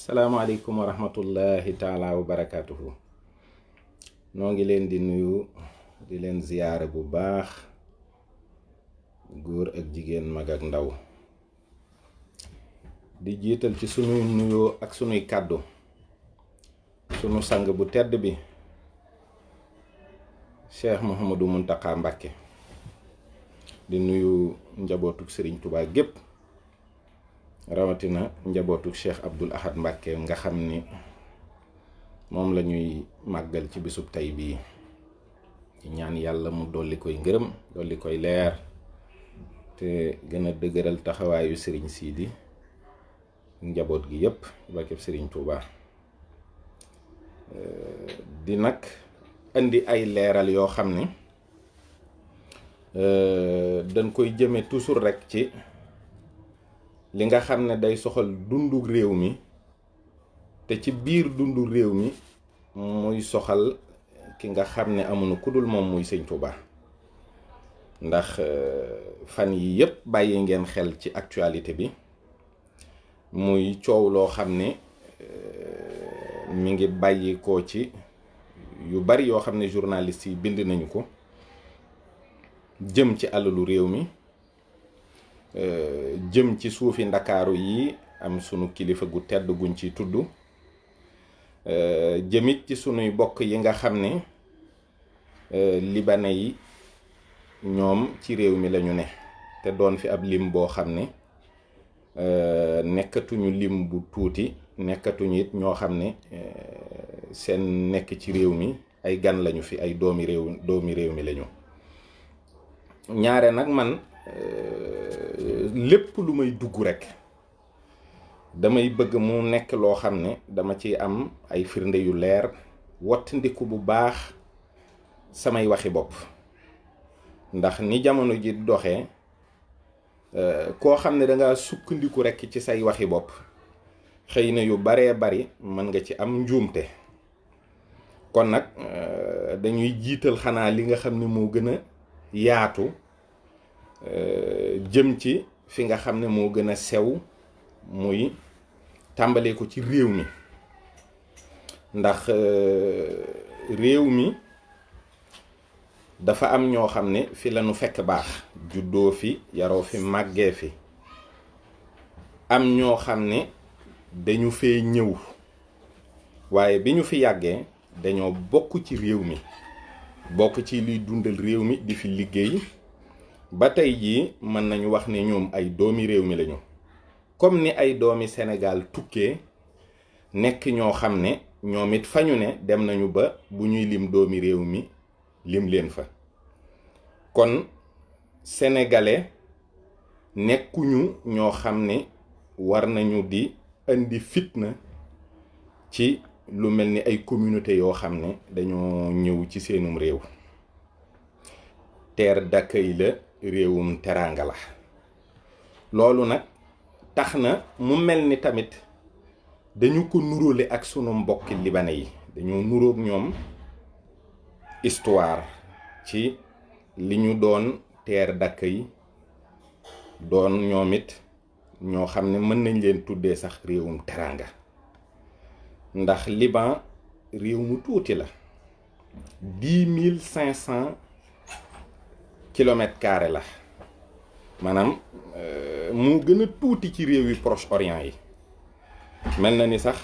salaamaaleykum wa rahmatullahi taala wa barakatuhu. noo ngi leen di nuyu di leen ziyaare bu baax, góor ak jigéen, mag ak ndaw, di jiital ci sunuy nuyoo ak sunuy kàddu sunu sang bu tedd bi Cheikh Mouhamadou Mountakha Mbacké, di nuyu njabootuk Serigne Touba gépp, rawatina njabootuk Cheikh Abdoul Ahad Mbacké nga xam ni moom la ñuy màggal ci bisub tey bii. ci ñaan yàlla mu dolli koy ngërëm, dolli koy leer, te gën a dëgëral taxawaayu Serigne Sidi njaboot gi yépp barkeb Serigne Touba. di nag indi ay leeral yoo xam ne dañ koy jëme toujours rek ci li nga xam ne day soxal dundu réew mi, te ci biir dundu réew mi muy soxal ki nga xam ne amuñu kudul moom muy Sëñ Touba. ndax fan yi yépp bàyyi ngeen xel ci actualité bi, muy coow loo xam ne mi ngi bàyyi ko ci yu bari yoo xam ne journaliste yi bind nañu ko, jëm ci alalu réew mi, jëm ci suufi ndakaaru yi am sunu kilifa gu tedd guñ ci tudd, jëmit ci sunuy bokk yi nga xam ne libanais yi ñoom ci réew mi lañu ne, te doon fi ab lim boo xam ne nekkatuñu lim bu tuuti, nekkatuñu it ñoo xam ne seen nekk ci réew mi ay gan lañu fi, ay doomi réew mi lañu. ñaare nag man lépp lu may dugg rek damay bëgg mu nekk loo xam ne dama ci am ay firnde yu leer, wattandiku bu baax samay waxi bopp. ndax ni jamono ji doxee, koo xam ne danga sukkandiku rek ci say waxi bopp, xëy na yu baree bari mën nga ci am njuumte. kon nag dañuy jiital xanaa li nga xam ne moo gën a yaatu, jëm ci fi nga xam ne moo gën a sew, muy tàmbalee ko ci réew mi. ndax réew mi dafa am ñoo xam ne fi lañu fekk baax, juddoo fi, yaroo fi, màggee fi. am ñoo xam ne dañu fee ñëw, waaye bi ñu fi yàggee dañoo bokk ci réew mi, bokk ci liy dundal réew mi, di fi liggéey ba tey jii mën nañu wax ne ñoom ay doomi réew mi lañu. comme ni ay doomi Sénégal tukkee nekk ñoo xam ne ñoom it fañu ne dem nañu ba bu ñuy lim doomi réew mi lim leen fa. kon sénégalais nekkuñu ñoo xam ne war nañu di indi fitna ci lu mel ni ay communauté yoo xam ne dañoo ñëw ci seenum réew. terre d'accueil la, réewum teraanga la. loolu nag tax na mu mel ni tamit dañu ko nuróole ak sunu mbokki libanais yi, dañoo nuróog ñoom histoire ci li ñu doon terre d'accueil, doon ñoom it ñoo xam ne mën nañ leen tuddee sax réewum teraanga. ndax Liban réew mu tuuti la, 10 500 kilomètres carrés la, maanaam moo gën a tuuti ci réew yi Proche-Orient yi. mel na ni sax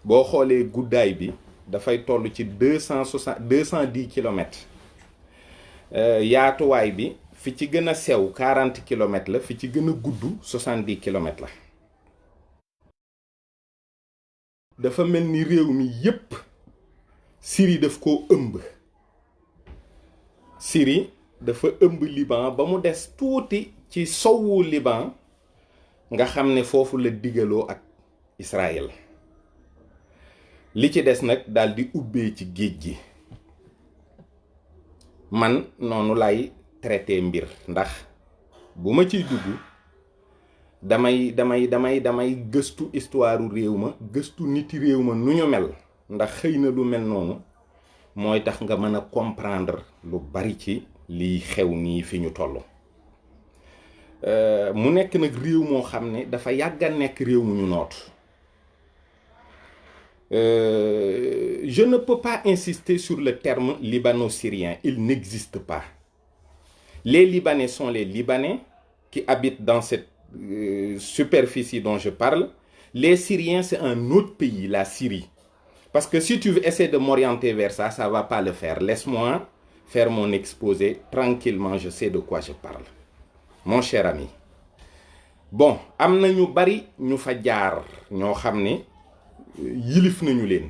boo xoolee guddaay bi dafay toll ci 210 kilomètres, yaatuwaay bi fi ci gën a sew 40 kilomètres la, fi ci gën a gudd 70 kilomètres la. dafa mel ni réew mi yépp Syrie daf ko ëmb. Syrie dafa ëmb Liban ba mu des tuuti ci sowu Liban nga xam ne foofu la digaloo ak Israël. li ci des nag daal di ubbee ci géej gi. man noonu lay traité mbir, ndax bu ma ciy dugg damay gëstu histoire réew ma, gëstu niti réew ma nu ñu mel, ndax xëy na lu mel noonu mooy tax nga mën a comprendre lu bari ci liy xew nii fi ñu toll. mu nekk nag réew moo xam ne dafa yàgg a nekk réew mu ñu noot. Je ne peux pas insister sur le terme libano-syrien. Il n'existe pas. Les Libanais sont les Libanais qui habitent dans cette superficie dont je parle. Les Syriens, c'est un autre pays, la Syrie. Parce que si tu essaies de m'orienter vers ça, ça ne va pas le faire. Laisse-moi faire mon exposé tranquillement, je sais de quoi je parle. Mon cher ami. Bon, am na ñu bari ñu fa jaar ñoo xam ne yilif nañu leen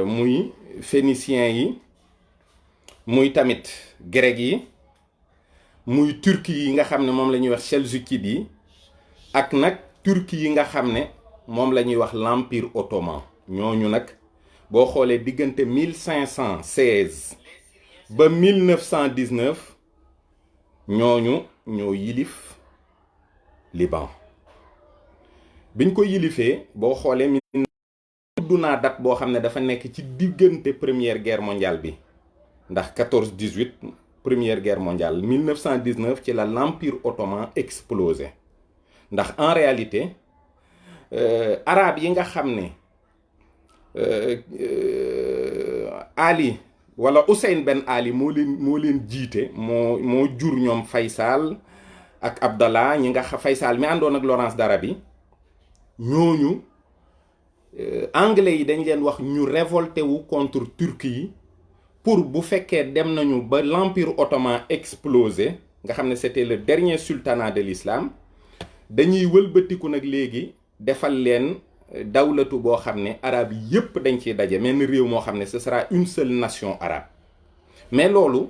muy phéniciens yi muy tamit grec yi muy turc yi nga xam ne moom la ñuy wax seljoukide yi ak nag turc yi nga xam ne moom la ñuy wax l'empire ottoman. ñooñu nag boo xoolee diggante 1516 ba 1919 ñooñu ñoo yilif Liban. biñ ko yilifee boo xoolee tudd naa date boo xam ne dafa nekk ci diggante première guerre mondiale bi ndax 14-18 première guerre mondiale 1919 ci la l'empire ottoman explosé ndax en réalité arabe yi nga xam ne Ali wala Hussein Ben Ali moo leen jiite moo jur ñoom Faysal ak Abdallah ñi nga Faysal mi àndoon ak Lawrence d'Arabie ñooñu anglais yi dañ leen wax ñu révolté wu contre turc yi pour bu fekkee dem nañu ba l'empire ottoman explosé nga xam ne c'était le dernier sultanat de l'islam dañuy wëlbatiku nag léegi defal leen dawlatu boo xam ne arabe yépp dañ ciy daje mel ni réew moo xam ne ce sera une seule nation arabe mais loolu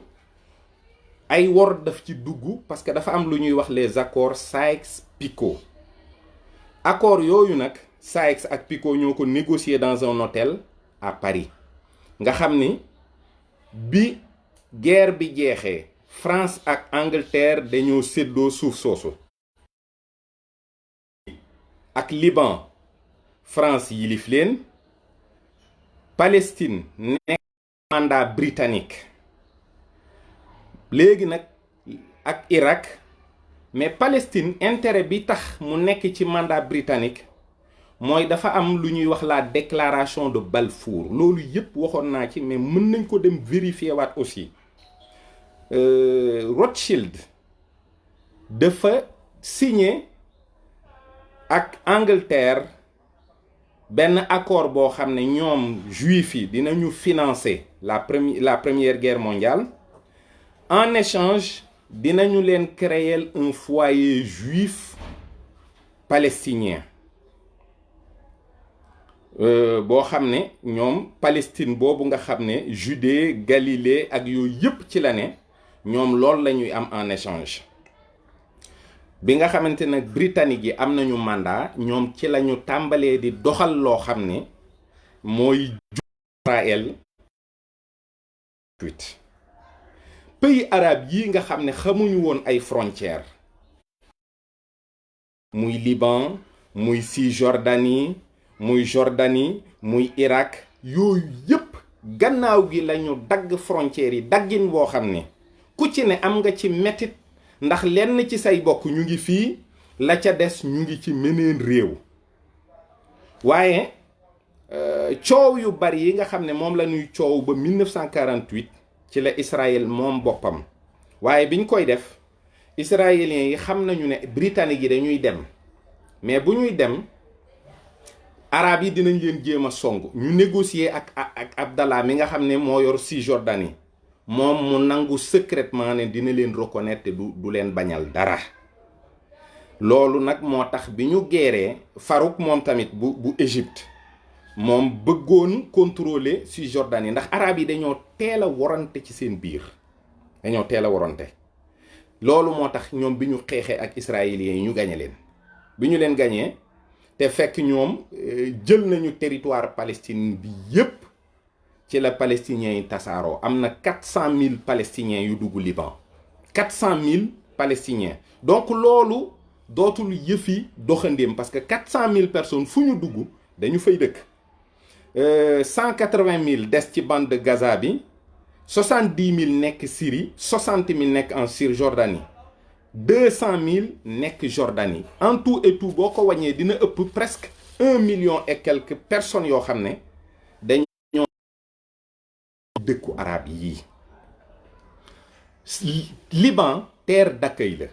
ay wor daf ci dugg parce que dafa am lu ñuy wax les accords Sykes-Picot accords yooyu nag Sykes ak Picot ñoo ko négocié dans un hôtel à Paris nga xam ni bi guerre bi jeexee France ak Angleterre dañoo séddoo suuf soosu ak Liban France yilif leen Palestine nekk mandat britannique léegi nag ak Irak mais Palestine intérêt bi tax mu nekk ci mandat britannique mooy dafa am lu ñuy wax la déclaration de Balfour loolu yépp waxoon naa ci mais mën nañ ko dem vérifier waat aussi Rothschild dafa signer ak Angleterre benn accord boo xam ne ñoom juif yi dinañu financer la première guerre mondiale en échange dinañu leen créer un foyer juif palestinien boo xam ne ñoom Palestine boobu nga xam ne Judée Galilée ak yooyu yépp ci la ne ñoom loolu la ñuy am en échange bi nga xamante nag britannique yi am nañu mandat ñoom ci la ñu tàmbalee di doxal loo xam ne mooy Israël pays arabe yi nga xam ne xamuñu woon ay frontières muy Liban muy Cisjordanie muy Jordanie muy Irak yooyu yépp gannaaw gi lañu dagg frontières yi daggin boo xam ne ku ci ne am nga ci metit ndax lenn ci say bokk ñu ngi fii la ca des ñu ngi ci meneen réew waaye coow yu bari yi nga xam ne moom la ñuy coow ba 1948 ci la Israël moom boppam waaye biñ koy def israéliens yi xam nañu ne britanniques yi dañuy dem mais bu ñuy dem arab yi dinañ leen jéem a song ñu négocier ak Abdallah mi nga xam ne moo yor Cisjordanie moom mu nangu secrètement ne dina leen reconnaître te du leen bañal dara loolu nag moo tax bi ñu geeree Farouk moom tamit bu Égypte moom bëggoon contrôler Cisjordanie ndax arab yi dañoo teel a warante ci seen biir dañoo teel a warante loolu moo tax ñoom bi ñu xeexee ak israéliens yi ñu gañe leen bi ñu leen gañee te fekk ñoom jël nañu territoire Palestine bi yépp ci la palestiniens yi tasaaroo am na 400 000 palestiniens yu dugg Liban 400 000 palestiniens donc loolu dootul yëfi doxandéem parce que 400 000 personnes fu ñu dugg dañu fay dëkk 180 000 des ci bande de Gaza bi 70 000 nekk Syrie 60 000 nekk en Cisjordanie 200 000 nekk Jordanie en tout et tout boo ko wàññee dina ëpp presque 1 million et quelques personnes yoo xam ne dañoo dëkku arab yii. Liban terre d'accueil la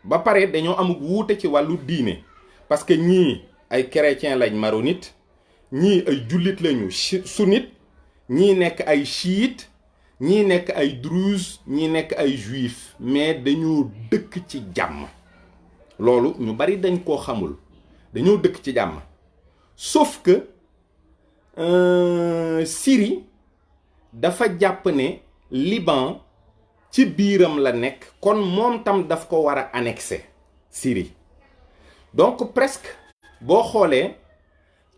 ba pare dañoo amuk wuute ci wàllu diine parce que ñii ay chrétien lañ maronite, ñii ay jullit lañu sunnite, ñii nekk ay chiite, ñii nekk ay druze, ñii nekk ay juif, mais dañoo dëkk ci jàmm. loolu ñu bari dañ koo xamul, dañoo dëkk ci jàmm. sauf que Syrie dafa jàpp ne Liban ci biiram la nekk, kon moom tam daf ko war a annexer Syrie. donc presque boo xoolee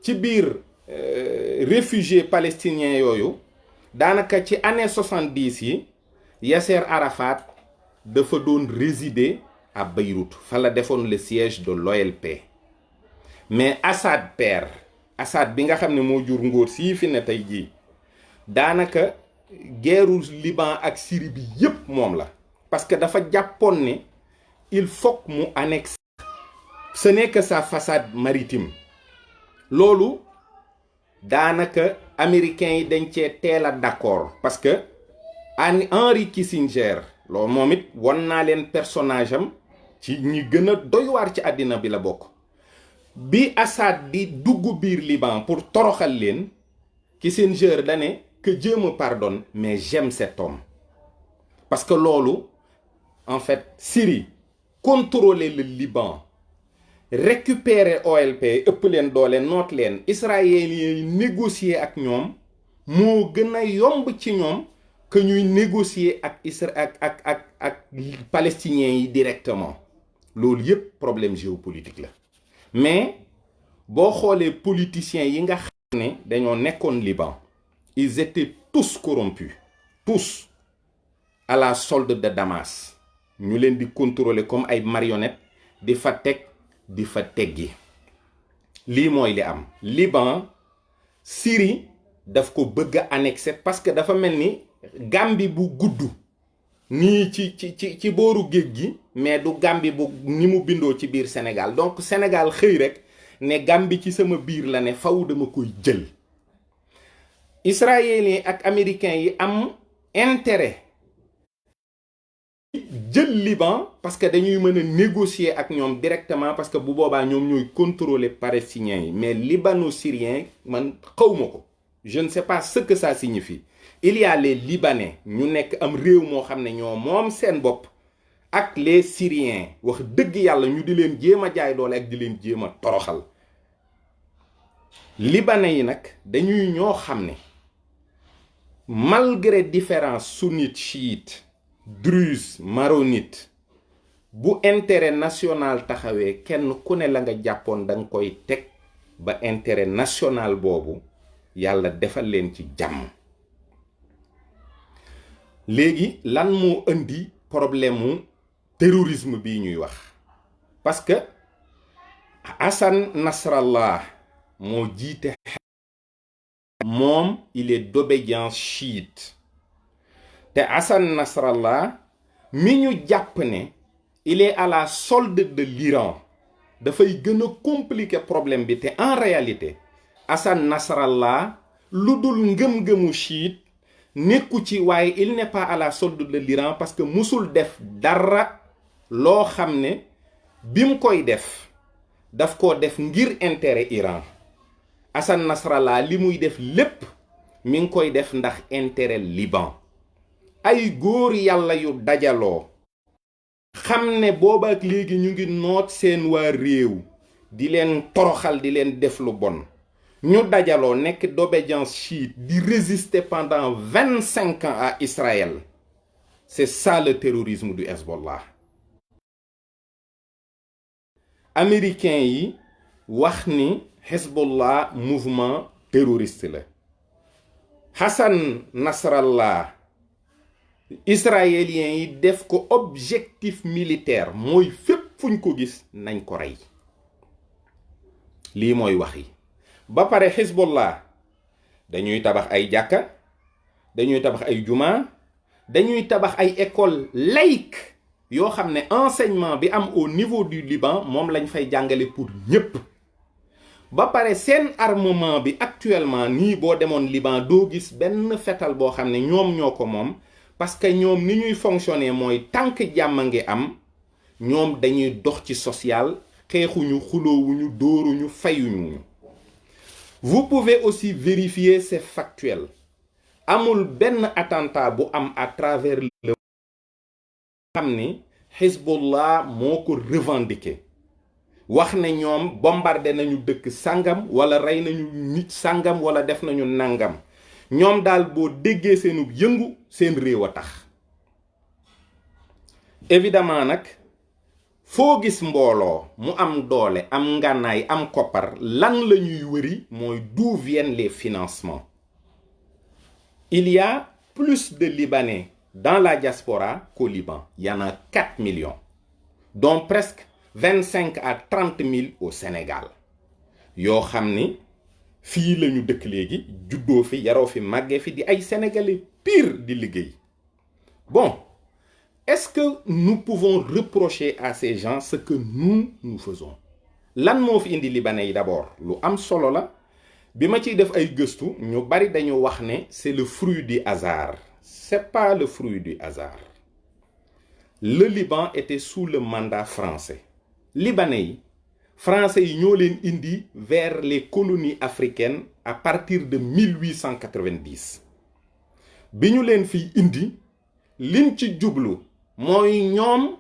ci biir réfugiés palestiniens yooyu daanaka ci année 70 yi Yasser Arafat dafa doon résider à Beyrouth, fa la defoon le siège de l'OLP. mais Assad père, Assad bi nga xam ne moo jur ngóor sii fi ne tey jii, daanaka guerru Liban ak Syrie bi yépp moom la, parce que dafa jàppoon ne il faut mu annexe. ce n'est que sa façade maritime. loolu daanaka américains yi dañ cee teel a d'accord, parce que Henry Kissinger loolu moom it won naa leen personnage am ci ñi gën a doy waar ci àddina bi la bokk. bi Assad di dugg biir Liban pour toroxal leen, Kissinger da ne que Dieu me pardonne mais j'aime cet homme. parce que loolu en fait Syrie contrôler le Liban, récupérer OLP, ëpp leen doole, noot leen, israéliens yi négocier ak ñoom moo gën a yomb ci ñoom que ñuy négocier ak palestiniens yi directement. loolu yépp problème géopolitique la. mais boo xoolee politiciens yi nga xam ne dañoo nekkoon Liban, ils étaient tous corrompus, tous, à la solde de Damas. ñu leen di contrôler comme ay marionnettes, di fa teg di fa teggi. lii mooy li am. Liban Syrie daf ko bëgg a annexer parce que dafa mel ni Gambie bu gudd nii ci booru géej gi, mais du Gambie bu ni mu bindoo ci biir Sénégal. donc Sénégal xëy rek ne Gambie ci sama biir la ne, faw dama koy jël. israéliens ak américains yi am intérêt jël Liban parce que dañuy mën a négocier ak ñoom directement, parce que bu boobaa ñoom ñooy contrôler palestiniens yi. mais libano-syrien man xawma ko, je ne sais pas ce que ça signifie. il y a les Libanais, ñu nekk am réew moo xam ne ñoo moom seen bopp, ak les Syriens, wax dëgg yàlla ñu di leen jéem a jaay doole ak di leen jéem a toroxal. Libanais yi nag dañuy ñoo xam ne malgré différence sunnite chiite druze maronite, bu intérêt national taxawee kenn ku ne la nga jàppoon danga koy teg ba intérêt national boobu yàlla defal leen ci jàmm. léegi lan moo indi problème mu terrorisme bii ñuy wax? parce que Hassan Nasrallah moo jiite, moom il est d'obédience chiite. te Hassan Nasrallah mi ñu jàpp ne il est à la solde de l'Iran dafay gën a compliquer problème bi. te en réalité Hassan Nasrallah lu dul ngëm-ngëmu chiite nekku ci, waaye il n'est pas à la solde de l'Iran parce que musul def dara loo xam ne bi mu koy def daf koo def ngir intérêt Iran. Hassan Nasrallah li muy def lépp mi ngi koy def ndax intérêt Liban. ay góor yàlla yu dajaloo xam ne booba ak léegi ñu ngi noot seen waa réew, di leen toroxal, di leen def lu bon, ñu dajaloo nekk d'obédience chiite di résister pendant 25 ans à Israël. c'est ça le terrorisme du Hezbollah. américains yi wax ni Hezbollah mouvement terroriste la. Hassan Nasrallah israéliens yi def ko objectif militaire, mooy fépp fuñ ko gis nañ ko rey. lii mooy wax yi. ba pare Hezbollah dañuy tabax ay jàkka, dañuy tabax ay juma, dañuy tabax ay école laïque yoo xam ne enseignement bi am au niveau du Liban moom lañ fay jàngale pour ñépp. ba pare seen armement bi actuellement nii boo demoon Liban doo gis benn fetal boo xam ne ñoom ñoo ko moom parce que ñoom ni ñuy fonctionner mooy tànk jàmm ngi am ñoom dañuy dox ci social xeexuñu xuloowuñu dóoruñu fayuñu. Vous pouvez aussi vérifier, c'est factuel. Amul ben attentat bu am à travers le xamni Hezbollah moko revendiqué wax ne ñoom bombardé nañu dëkk sangam wala rey nañu nit sangam wala def nañu nangam ñoom daal boo déggee seenu yëngu seen réew a tax. Évidemment nag foo gis mbooloo mu am doole am ngànnaay am koppar lan la ñuy wëri mooy d'où viennent les financements. Il y a plus de Libanais dans la diaspora qu'au Liban. Il y en a 4 millions, dont presque 25 à 30 000 au Sénégal. Yo xamni fi lañu dëkk légui juddoo fi yaroo fi màggee fi di ay Sénégalais pire di liggéey. Bon, est-ce que nous pouvons reprocher à ces gens ce que nous faisons? Lan moo fi indi Libanais yi d'abord lu am solo la. Bima ciy def ay gëstu ñu bari dañu wax ne c'est le fruit du hasard. C'est pas le fruit du hasard. Le Liban était sous le mandat français. Libanais, français yi ñoo leen indi vers les colonies africaines à partir de 1890. Bi ñu leen fi indi liñ ci jublu mooy ñoom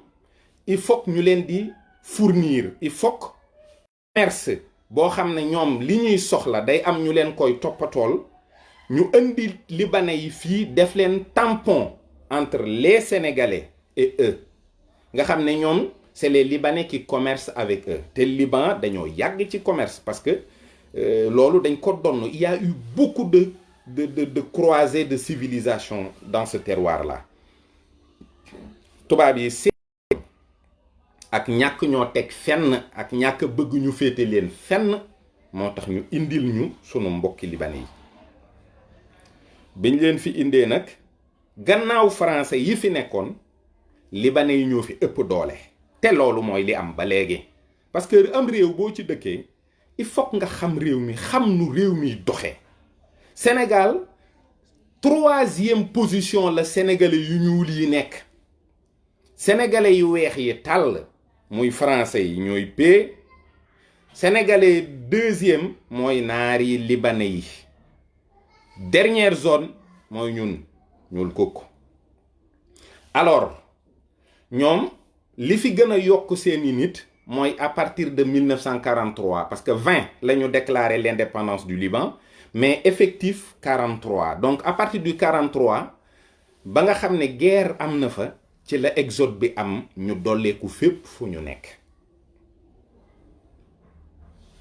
il faut que ñu leen di fournir, il faut que commerce boo xam ne ñoom li ñuy soxla day am ñu leen koy toppatool ñu indi libanais yi fii def leen tampon entre les Sénégalais et eux nga xam ne ñoom c'est les Libanais qui commercent avec eux te Liban dañoo yàgg ci commerce parce que loolu dañ ko donn. Il y a eu beaucoup de croisées de civilisation dans ce terroir-là. tubaab yi ak ñàkk ñoo teg fenn ak ñàkk bëgg ñu féete leen fenn moo tax ñu indil ñu sunu mbokki libanais yi. biñ leen fi indee nag gannaaw français yi fi nekkoon libanais yi ñoo fi ëpp doole te loolu mooy li am ba léegi parce que am réew boo ci dëkkee il faut nga xam réew mi xam nu réew mi doxee. Sénégal 3e position la sénégalais yu ñuul yi nekk. Sénégalais yu weex yi tàll muy français yi ñooy p. Sénégalais 2e mooy naar yi libanais yi. Dernière zone mooy ñuul kukk. Alors ñoom li fi gën a yokk seeni nit mooy à partir de 1943 parce que 20 la ñu déclaré l'indépendance du Liban mais effectif 43. Donc à partir du 43 ba nga xam ne guerre am na fa ci la exode bi am ñu dolleeku fépp fu ñu nekk.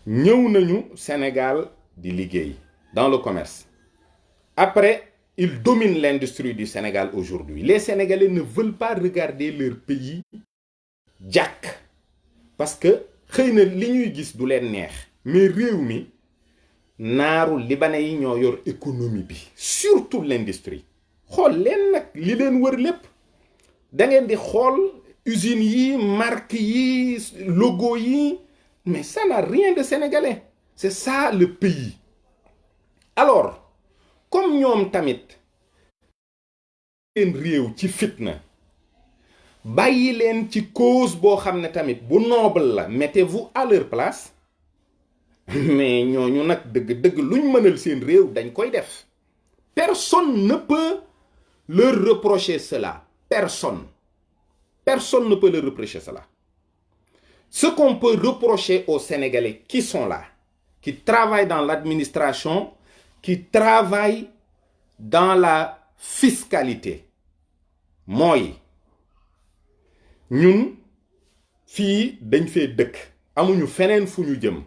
ñëw nañu Sénégal di liggéey dans le commerce. Après, ils dominent l'industrie du Sénégal aujourd'hui. Les Sénégalais ne veulent pas regarder leur pays jàkk parce que xëy na li ñuy gis du leen neex mais réew mi naaru libanais yi ñoo yor économie bi surtout l'industrie. xool leen nag li leen wër lépp da ngeen di xool usines yi marque yi logo yi mais ça n'a rien de sénégalais. C'est ça le pays. Alors comme ñoom tamit leen réew ci fitna bàyyi leen ci cause boo xam ne tamit bu noble la mettez-vous à leur place mais ñooñu nag dëgg-dëgg luñ mënal seen réew dañ koy def. Personne ne peut leur reprocher cela. Personne ne peut leur reprocher cela. Ce qu'on peut reprocher aux Sénégalais qui sont là, qui travaillent dans l'administration, qui travaillent dans la fiscalité, mooy ñun fii dañ fee dëkk amuñu feneen fu ñu jëm.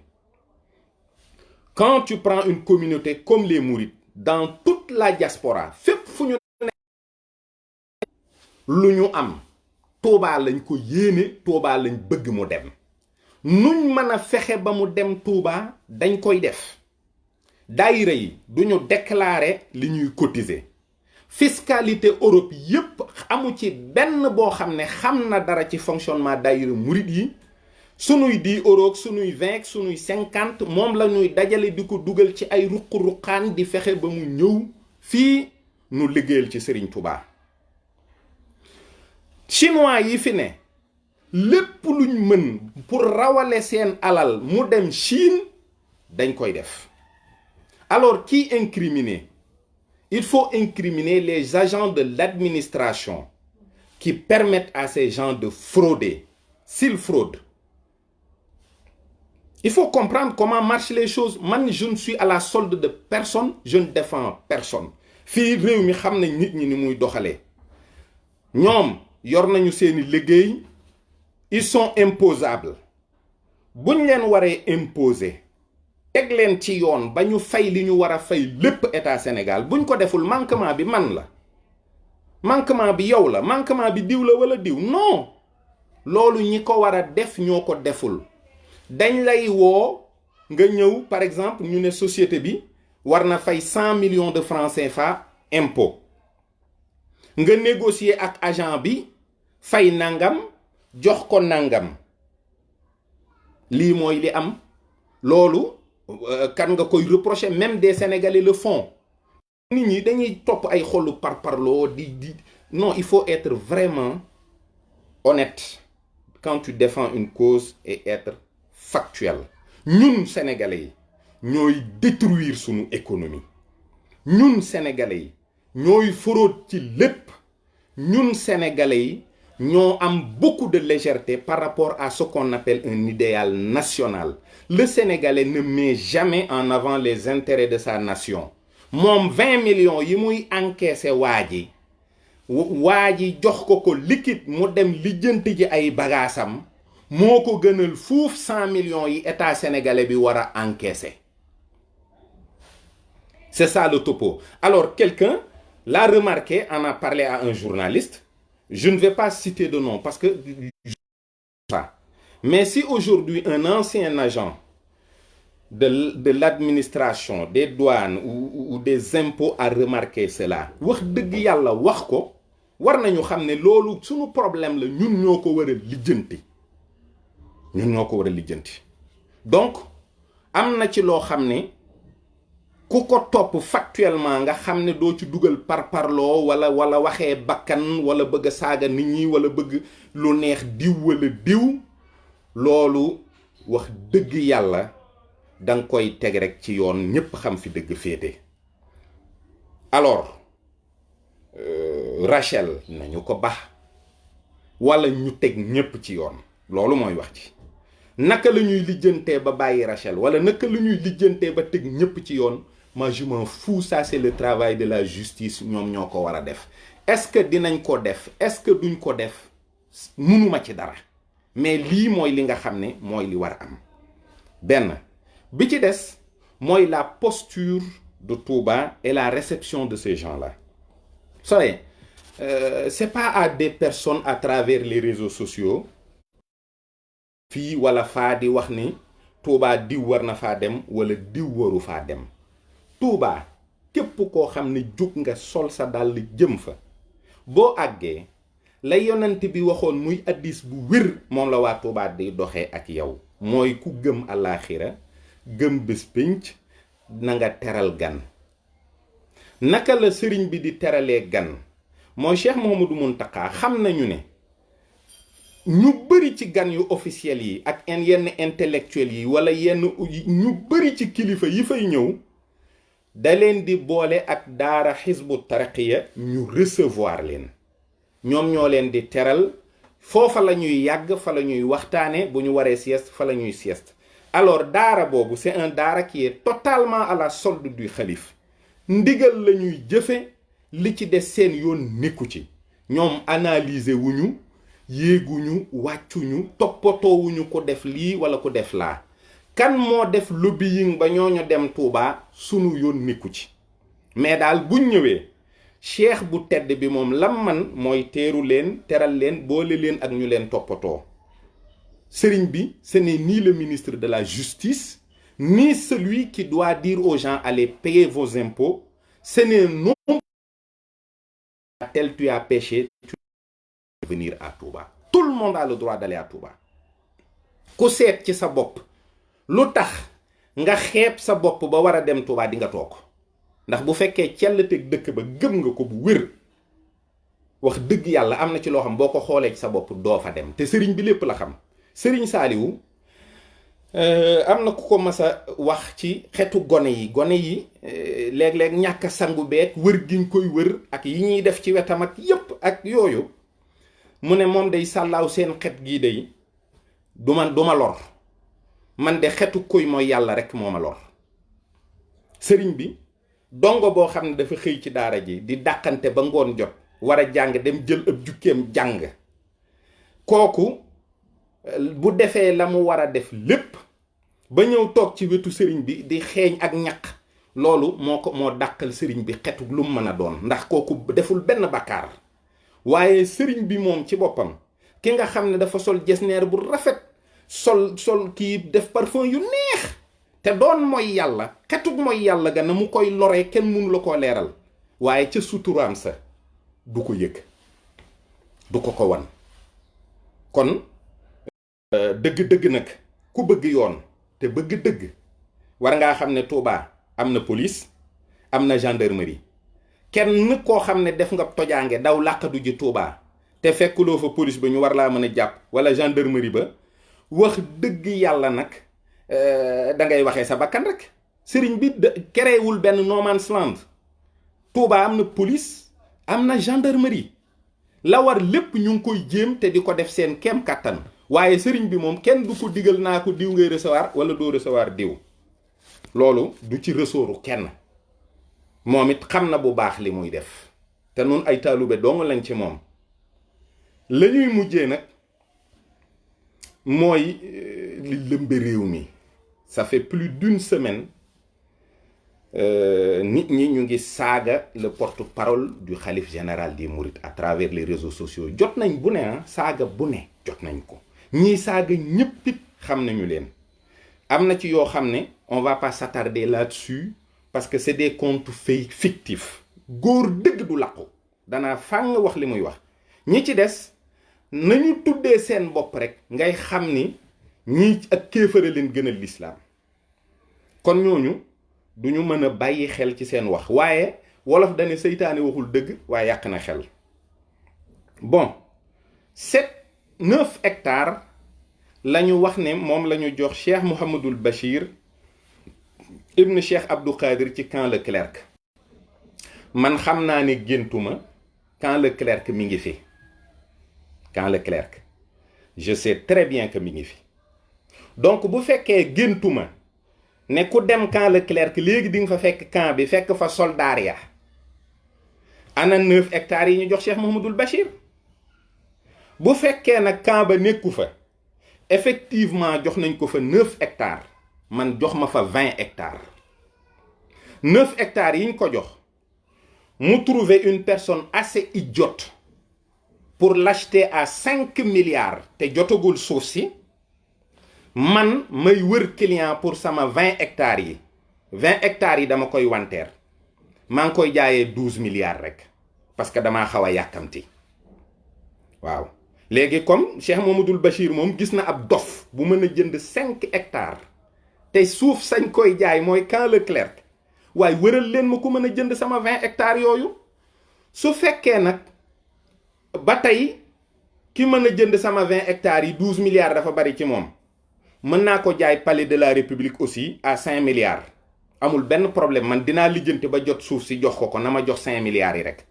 Quand tu prends une communauté comme les Mourides dans toute la diaspora fépp fu ñu lu ñu am Touba lañ ko yéene Touba lañ bëgg mu dem nuñ mën a fexe ba mu dem Touba dañ koy def. Daayira yi duñu déclarer li ñuy cotiser. Fiscalité Europe yépp amu ci benn boo xam ne xam na dara ci fonctionnement daayira murid yi sunuy 10 euros sunuy 20 sunuy 50 moom la ñuy dajale di ko dugal ci ay ruq-ruqaan di fexe ba mu ñëw fii nu liggéeyal ci Serigne Touba. chinois yi fi ne lépp luñ mën pour rawale seen alal mu dem Chine dañ koy def. Alors qui incriminer? Il faut incriminer les agents de l'administration qui permettent à ces gens de frauder. S'ils fraudent, il faut comprendre comment marchent les choses. Man, je ne suis à la solde de personne, je ne défends personne. Fii réew mi xam nañ nit ñi ni muy doxalee. Ñoom yor nañu seeni liggéey, ils sont imposables. Buñ leen waree imposer, teg leen ci yoon ba ñu fay li ñu war a fay lépp état Sénégal buñ ko deful manquement bi man la. Manquement bi yow la, manquement bi diw la wala diw. Non, loolu ñi ko war a def ñoo ko deful. Dañ lay woo nga ñëw par exemple ñu ne société bi war na fay 100 millions de francs CFA impôt. Nga négocier ak agent bi fay nangam jox ko nangam. Lii mooy li am. Loolu kan nga koy reprocher, même des Sénégalais le font. Nit ñi dañuy topp ay xolu parparloo di non, il faut être vraiment honnête quand tu défends une cause et être factuel. Ñun Sénégalais yi ñooy détruire sunu économie. Ñun Sénégalais yi ñooy fraude ci lépp. Ñun Sénégalais yi ñoo am beaucoup de légèreté par rapport à ce qu'on appelle un idéal national. Le Sénégalais ne met jamais en avant les intérêts de sa nation. Moom 20 millions yi muy encaissé waa ji jox ko liquide mu dem lijjanti ji ay bagaasam moo ko gënal fuuf 100 millions yi état sénégalais bi war a encaissé. C'est ça le topo. Alors quelqu'un l'a remarqué, en a parlé à un journaliste. Je ne vais pas citer de nom parce que... Mais si aujourd'hui un ancien agent de l'administration, des douanes ou des impôts a remarqué cela, wax dëgg yàlla wax ko, war nañu xam ne loolu sunu problème la, ñun ñoo ko war a lijjanti. Ñun ñoo ko war a lijjanti. Donc am na ci loo xam ne ku ko topp factuellement nga xam ne doo ci dugal parparloo wala waxee bakkan wala bëgg a saaga nit ñi wala bëgg lu neex diw wala diw, loolu wax dëgg yàlla danga koy teg rek ci yoon ñépp xam fi dëgg féete. Alors Rachel nañu ko bax wala ñu teg ñépp ci yoon, loolu mooy wax ci naka la ñuy lijjantee ba bàyyi Rachel wala naka la ñuy lijjantee ba teg ñépp ci yoon. Moi je m'en fous, ça c'est le travail de la justice, ñoom ñoo ko war a def. Est-ce que dinañ ko def, est-ce que duñ ko def, mënuma ci dara, mais lii mooy li nga xam ne mooy li war a am. Benn bi ci des mooy la posture de Touba et la réception de ces gens-là. Vous savez, c'est pas à des personnes à travers les réseaux sociaux fii wala faa di wax ni Touba diw war na faa dem wala diw waru faa dem. Touba képp koo xam ne jóg nga sol sa dàll jëm fa boo àggee la yonent bi waxoon muy addis bu wér moom la waa Touba di doxee ak yow, mooy ku gëm àllaaxira gëm bés pénc na nga teral gan. Naka la sëriñ bi di teralee gan mooy Cheikh Mouhamadou Mountakha xam nañu ne ñu bëri ci gan yu officiel yi ak yenn intellectuel yi wala yenn ñu bëri ci kilifa yi fay ñëw da leen di boole ak daara xisbu taraqiya ñu recevoir leen, ñoom ñoo leen di teral, foofa la ñuy yàgg, fa la ñuy waxtaane, bu ñu waree sieste fa la ñuy sieste. Alors daara boobu c'est un daara qui est totalement à la solde du xalif. Ndigal la ñuy jëfe, li ci des seen yoon nekku ci. Ñoom analyser wuñu, yéeguñu, wàccuñu, toppatoowuñu ko def lii wala ko def laa. Kan moo def lobbying ba ñooñu dem Touba sunu yoon nekku ci. Mais daal buñ ñëwee cheikh bu tedd bi moom lam man mooy teeru leen, teral leen, boole leen ak ñu leen toppatoo. Sëriñ bi ce n'est ni le ministre de la justice ni celui qui doit dire aux gens allez payer vos impôts. Ce n'est non tel tu as péché, tu dois venir à Touba. Tout le monde a le droit d'aller à Touba. ku seet ci sa bopp lu tax nga xeeb sa bopp ba war a dem Touba di nga toog ndax bu fekkee cellateg dëkk ba gëm nga ko bu wér wax dëgg yàlla am na ci loo xam boo ko xoolee ci sa bopp doo fa dem te sëriñ bi lépp la xam. sëriñ Saaliwu am na ku ko mas a wax ci xeetu gone yi léeg-léeg ñàkk sangu beeg wër giñ koy wër ak yi ñuy def ci wetam ak yépp ak yooyu mu ne moom day sàllaaw seen xet gii day du ma lor man de xetu koy mooy yàlla rek moo ma lor. sëriñ bi dongo boo xam ne dafa xëy ci daara ji di dàqante ba ngoon jot war a jàng dem jël ab jukkeem jàng kooku bu defee la mu war a def lépp ba ñëw toog ci wetu sëriñ bi di xeeñ ak ñaq loolu moo dàqal sëriñ bi xetu lu mu mën a doon ndax kooku deful benn bakkaar. waaye sëriñ bi moom ci boppam ki nga xam ne dafa sol jesneer bu rafet sol kii def parfum yu neex te doon mooy yàlla xetug mooy yàlla ga na mu koy loree kenn mënu la koo leeral waaye ca suturaam sa du ko yëg du ko wan. kon dëgg-dëgg nag ku bëgg yoon te bëgg dëgg war ngaa xam ne Touba am na police am na gendarmerie kenn koo xam ne def nga tojaange daw làqatu ji Touba te fekkuloo fa police ba ñu war laa mën a jàpp wala gendarmerie ba wax dëgg yàlla nag da ngay waxee sa bakkan rek. sëriñ bi créewul benn no man's land. Touba am na police am na gendarmerie la war lépp ñu ngi koy jéem te di ko def seen kem kàttan waaye sëriñ bi moom kenn du ko digal naa ko diw ngay recevoir wala doo recevoir diw loolu du ci resooru kenn. moom it xam na bu baax li muy def te nun ay taalube dong lañ ci moom. la ñuy mujjee nag mooy li lëmbe réew mi ça fait plus d'une semaine nit ñi ñu ngi saaga le porte-parole du khalife général des mourides à travers les réseaux sociaux. jot nañ bu ne saaga bu ne jot nañ ko ñii saaga ñépp it xam nañu leen. am na ci yoo xam ne on va pas s'attarder là-dessus parce que c'est des comptes fictifs. góor dëgg du làqu danaa fàng wax li muy wax. ñi ci des nañu tuddee seen bopp rek ngay xam ni ñii ak kéefare leen gënal lislaam kon ñooñu duñu mën a bàyyi xel ci seen wax waaye wolof dane seytaane waxul dëgg waaye yàq na xel. bon 9 hectares la ñu wax ne moom la ñu jox Cheikh Mouhamadul Bachir ibn Cheikh Abdou Khadir ci camp Leclerc. man xam naa ne géntuma camp Leclerc mi ngi fi. camp Leclerc je sais très bien que mi ngi fi donc bu fekkee géntuma ne ku dem camp Leclerc léegi di nga fa fekk camp bi fekk fa soldaar ya ana 9 hectares yi ñu jox Cheikh Mouhamadoul Bachir. bu fekkee nag camp ba nekku fa effectivement jox nañ ko fa 9 hectares man jox ma fa 20 hectares 9 hectares yi ñu ko jox mu trouver une personne assez idiote pour l'acheter à 5 milliards te jotagul suuf si man may wër client pour sama 20 hectares yi 20 hectares yi dama koy wanteer maa ngi koy jaayee 12 milliards rek parce que damaa xaw a yàkkamti waaw. léegi comme Cheikh Mouhamadoul Bachir moom gis na ab dof bu mën a jënd 5 hectares te suuf sañ koy jaay mooy camp Leclerc waaye wëral leen ma ku mën a jënd sama 20 hectares yooyu. su fekkee nag ba tey ki mën a jënd sama 20 hectares yi 12 milliards dafa bari ci moom mën naa ko jaay palais de la république aussi à 5 milliards amul benn problème man dinaa lijjanti ba jot suuf si jox ko na ma jox 5 milliards yi rek.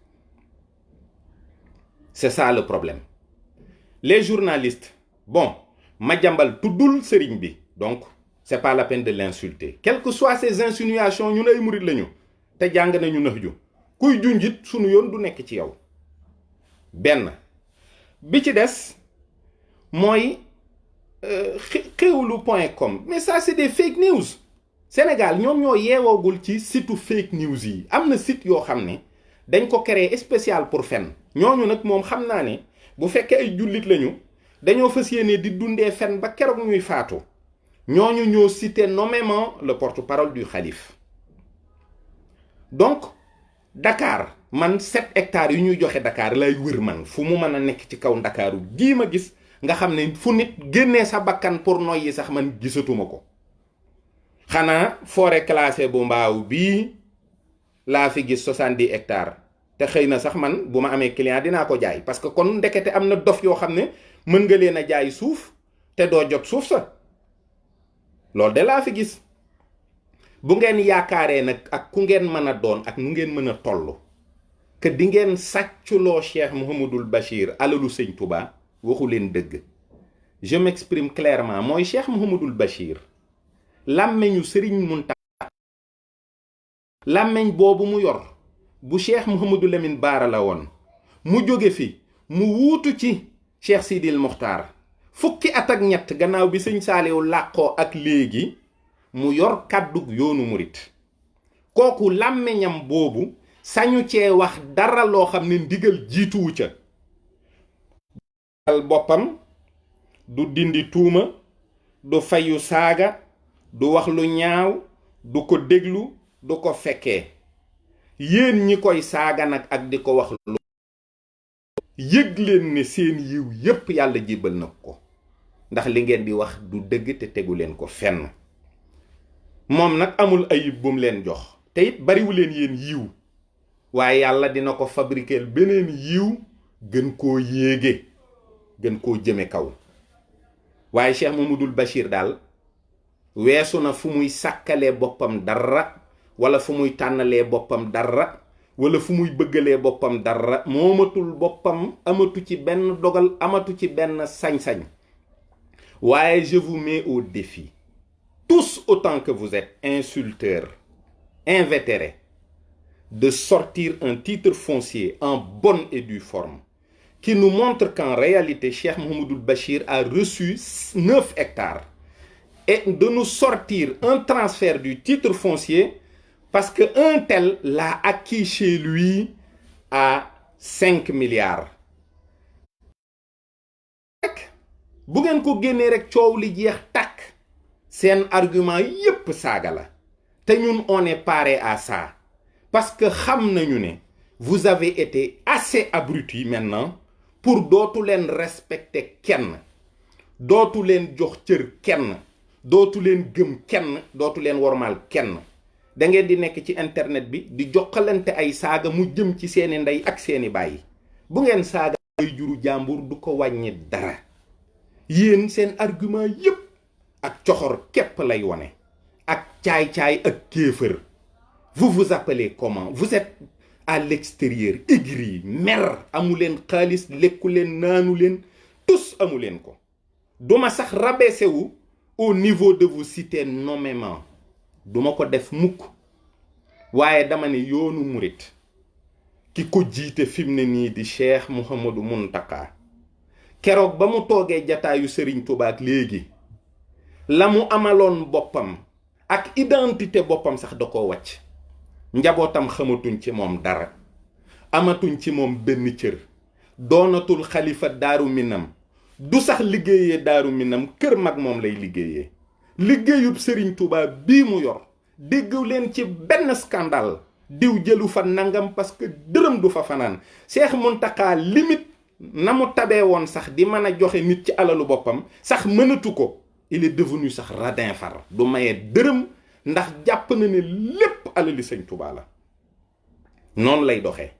c'est ça le problème. Les journalistes bon Madiambal tuddul sëriñ bi donc c'est pas la peine de l'insulter quelles que soient ces insinuations ñun ay murit lañu te jàng nañu nax ju kuy junjit sunu yoon du nekk ci yow. benn bi ci des mooy xewlu.com mais ça c'est des fake news. Sénégal ñoom ñoo yeewoogul ci site fake news yi am na site yoo xam ne dañ ko créer spécial pour fen ñooñu nag moom xam naa ne bu fekkee ay jullit lañu dañoo fas yéene di dundee fen ba keroog ñuy faatu ñooñu ñoo cité nommément le porte-parole du khalife. donc Dakar man 7 hectares yu ñuy joxe Dakar lay wër man fu mu mën a nekk ci kaw Ndakaaru gii ma gis nga xam ne fu nit génnee sa bakkan pour noyyi sax man gisatuma ko. xanaa forêt classée bu mbaaw bii laa fi gis 70 hectares te xëy na sax man bu ma amee client dinaa ko jaay parce que kon ndekete am na dof yoo xam ne mën nga leen a jaay suuf te doo jot suuf sa. loolu de laa fi gis. bu ngeen yaakaaree nag ak ku ngeen mën a doon ak nu ngeen mën a toll que di ngeen sàcculoo Cheikh Mouhamadoul Bachir alalu sëñ Touba waxu leen dëgg. je m'exprime clairement mooy Cheikh Mouhamadoul Bachir làmmeñu Sëriñ Muntaxa làmmeñ boobu mu yor bu Cheikh Mouhamadou Lamine Baara la woon mu jóge fi mu wuutu ci Cheikh Sidil Mokhtar fukki at ak ñett gannaaw bi sëñ Saaliw làqoo ak léegi mu yor kàddug yoonu murit kooku làmmeñam boobu sañu cee wax dara loo xam ne ndigal jiituwu ca boppam du dindi tuuma du fayu saaga du wax lu ñaaw du ko déglu du ko fekkee. yéen ñi koy saaga nag ak di ko wax lu yëg leen ne seen yiw yépp yàlla jébbal na ko ndax li ngeen di wax du dëgg te tegu leen ko fenn. moom nag amul ayib bum leen jox te it bariwu leen yéen yiw waaye yàlla dina ko fabriquer beneen yiw gën koo yéege gën koo jëme kaw. waaye Cheikh Mouhamadoul Bachir daal weesu na fu muy sàkkalee boppam dara wala fu muy tànnalee boppam dara wala fu muy bëggalee boppam dara moomatul boppam amatu ci benn dogal amatu ci benn sañ-sañ. waaye je vous mets au défi tous autant que vous êtes insulteurs invétérés de sortir un titre foncier en bonne et due forme qui nous montre qu'en réalité Cheikh Mouhamadoul Bachir a reçu 9 hectares et de nous sortir un transfert du titre foncier parce qu'un tel l'a acquis chez lui à 5 milliards. bu ngeen ko génnee rek coow li jeex tàkk seen argument yépp saaga la te ñun on est paré à ça parce que xam nañu ne vous avez été assez abrutis maintenant pour dootu leen respecter kenn dootu leen jox cër kenn dootu leen gëm kenn dootu leen wormaal kenn da ngeen di nekk ci internet bi di joxalante ay saaga mu jëm ci seeni ndey ak seeni baay bu ngeen saaga ay juru jàmbur du ko wàññi dara yéen seen argument yépp ak coxor képp lay wone ak caay-caay ak kéefër. vous vous appelez comment? vous êtes à l'extérieur aigri mer amu leen xaalis lekku leen naanu leen tous amu leen ko. duma sax rabaissé wu au niveau de vous citer nommément duma ko def mukk waaye dama ne yoonu murit ki ko jiite fi mu ne nii di Cheikh Mouhamadou Mountakha keroog ba mu toogee jataayu Serigne Touba ak léegi la mu amaloon boppam ak identité boppam sax da ko wàcc. njabootam xamatuñ ci moom dara amatuñ ci moom benn cër doonatul xalifa Daaru Minam du sax liggéeyee Daaru Minam kër mag moom lay liggéeyee. liggéeyub Serigne Touba bii mu yor déggu leen ci benn scandale diw jëlu fa nangam parce que dërëm du fa fanaan. Cheikh Mountakha limite na mu tabee woon sax di mën a joxe nit ci alalu boppam sax mënatu ko. il est devenu sax radin far du maye dërëm ndax jàpp na ne lépp alali Sëñ Touba la. noonu lay doxee.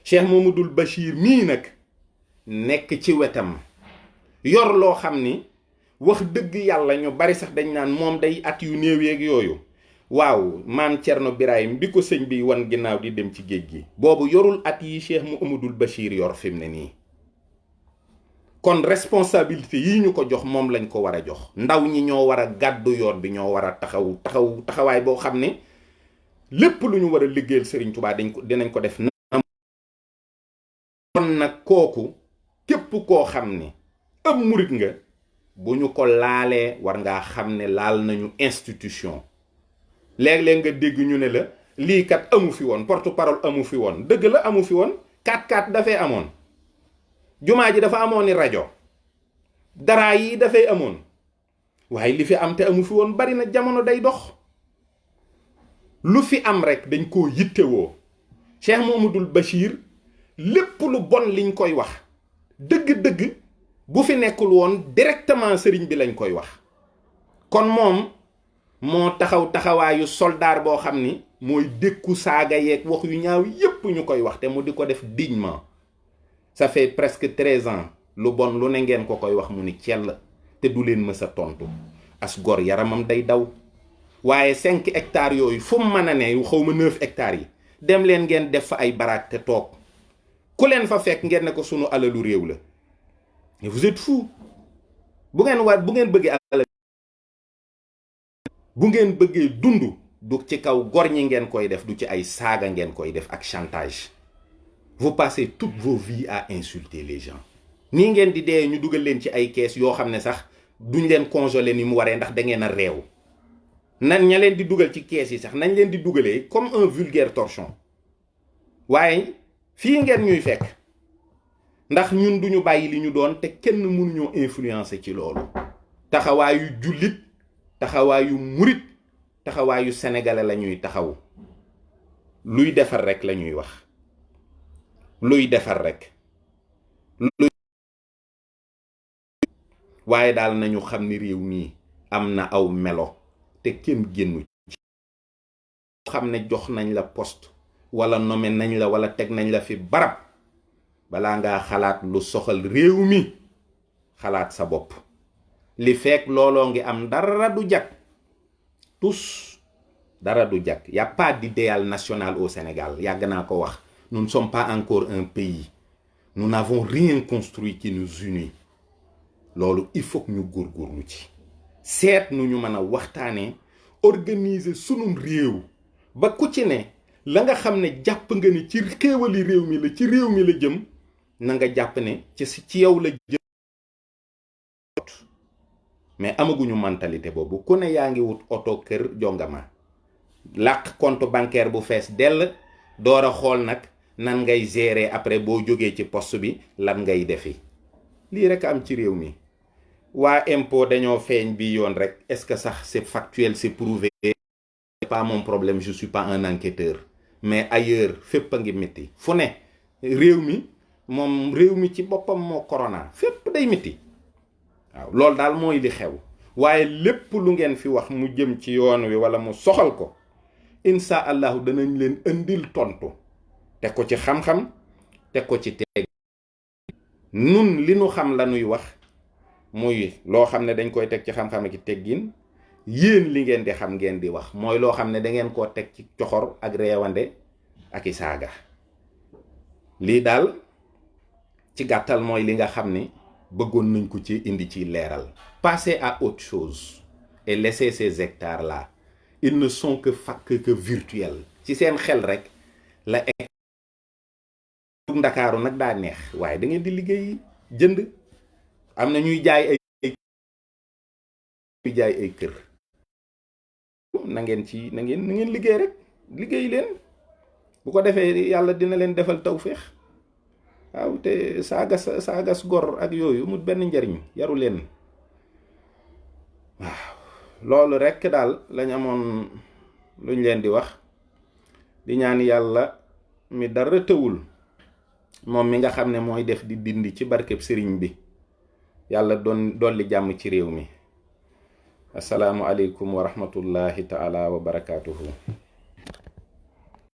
Cheikh Mouhamadoul Bachir mii nag nekk ci wetam yor loo xam ni wax dëgg yàlla ñu bari sax dañ naan moom day at yu néew yeeg yooyu. waaw maam Cerno Birahim bi ko sëñ bi wan ginnaaw di dem ci géej gi boobu yorul at yi Cheikh Mouhamadoul Bachir yor fi mu ne nii. kon responsabilité yi ñu ko jox moom lañ ko war a jox. ndaw ñi ñoo war a gàddu yoon bi ñoo war a taxawaay boo xam ne lépp lu ñu war a liggéeyal Serigne Touba dinañ ko def. kon nag kooku képp koo xam ne ab murit nga bu ñu ko laalee war ngaa xam ne laal nañu institution. léeg-léeg nga dégg ñu ne la lii kat amu fi woon porte parole amu fi woon dëgg la amu fi woon 4-4 dafay amoon. jumaa ji dafa amoon ni rajo daraa yi dafay amoon waaye li fi am te amu fi woon bari na jamono day dox. lu fi am rek dañ koo yittewoo. Cheikh Mouhamadoul Bachir lépp lu bon liñ koy wax dëgg-dëgg bu fi nekkul woon directement sëriñ bi lañ koy wax. kon moom moo taxaw taxawaayu soldaar boo xam ni mooy dékku saaga yeeg wax yu ñaaw yépp ñu koy wax te mu di ko def dignement. Ça fait presque 13 ans lu bon lu ne ngeen ko koy wax mu ni cell te du leen mës a tontu as gor yaramam day daw. waaye 5 hectares yooyu fu mu mën a ne xaw ma 9 hectares yi dem leen ngeen def fa ay baraak te toog ku leen fa fekk ngeen ne ko sunu alalu réew la. mais vous êtes fou bu ngeen bëggee alal bu ngeen bëggee dund du ci kaw gor ñi ngeen koy def du ci ay saaga ngeen koy def ak chantage. vous passez toutes vos vies à insulter les gens. nii ngeen di dee ñu dugal leen ci ay kees yoo xam ne sax duñ leen congeler ni mu waree ndax da ngeen a réew. nan ña leen di dugal ci kees yi sax nañ leen di dugalee comme un vulgaire torchon. waaye fii ngeen ñuy fekk ndax ñun duñu bàyyi li ñu doon te kenn mënuñoo influencer ci loolu. taxawaayu jullit taxawaayu murit taxawaayu sénégalais la ñuy taxaw. luy defar rek la ñuy wax. luy defar rek. waaye daal nañu xam ni réew mi am na aw melo te kenn génnu ci. xam ne jox nañ la poste wala nommé nañ la wala teg nañ la fi barab balaa ngaa xalaat lu soxal réew mi xalaat sa bopp. li fekk looloo ngi am dara du jag tous dara du jag. y a pas d'idéal national au Sénégal yàgg naa ko wax. nous ne sommes pas encore un pays. nous n'avons rien construit qui nous unit. loolu il faut que ñu góorgóorlu ci. seet nu ñu mën a waxtaanee organiser sunum réew ba ku ci ne la nga xam ne jàpp nga ni ci xéewali réew mi la ci réew mi la jëm na nga jàpp ne ci yow la jëm. mais amaguñu mentalité boobu ku ne yaa ngi wut oto kër jongama làq compte bancaire bu fees dell door a xool nag nan ngay gérer après boo jógee ci poste bi lan ngay defi. lii rek am ci réew mi. waa impôt dañoo feeñ bi yoon rek est-ce que sax c'est factuel, c'est prouvé. C'est pas mon problème, je suis pas un enquêteur. mais ailleurs fépp a ngi métti fu ne réew mi moom réew mi ci boppam moo corona fépp day métti. waaw loolu daal mooy li xew. waaye lépp lu ngeen fi wax mu jëm ci yoon wi wala mu soxal ko insha allahu danañ leen indil tontu teg ko ci xam-xam teg ko ci teg. nun li nu xam la nuy wax muy loo xam ne dañ koy teg ci xam-xam ak teggin. yéen li ngeen di xam ngeen di wax mooy loo xam ne da ngeen koo teg ci coxor ak reewande ak i saaga. lii daal ci gàttal mooy li nga xam ne bëggoon nañ ko ci indi ci leeral. Passez à autre chose et laissez ces hectares là, ils ne sont que virtuels. ci seen xel rek la Ndakaaru nag daa neex waaye da ngeen di liggéey jënd. am na ñuy jaay ay kër. na ngeen liggéey rek liggéey leen bu ko defee yàlla dina leen defal tawféex. waaw te saagas gor ak yooyu mu benn njariñ yaru leen. waaw loolu rekk daal lañ amoon luñ leen di wax di ñaan yàlla mi dara tëwul moom mi nga xam ne mooy def di dindi ci barkeb sëriñ bi yàlla dolli jàmm ci réew mi. asalaamu aleykum wa rahmatullahi taala wa barakaatuhu.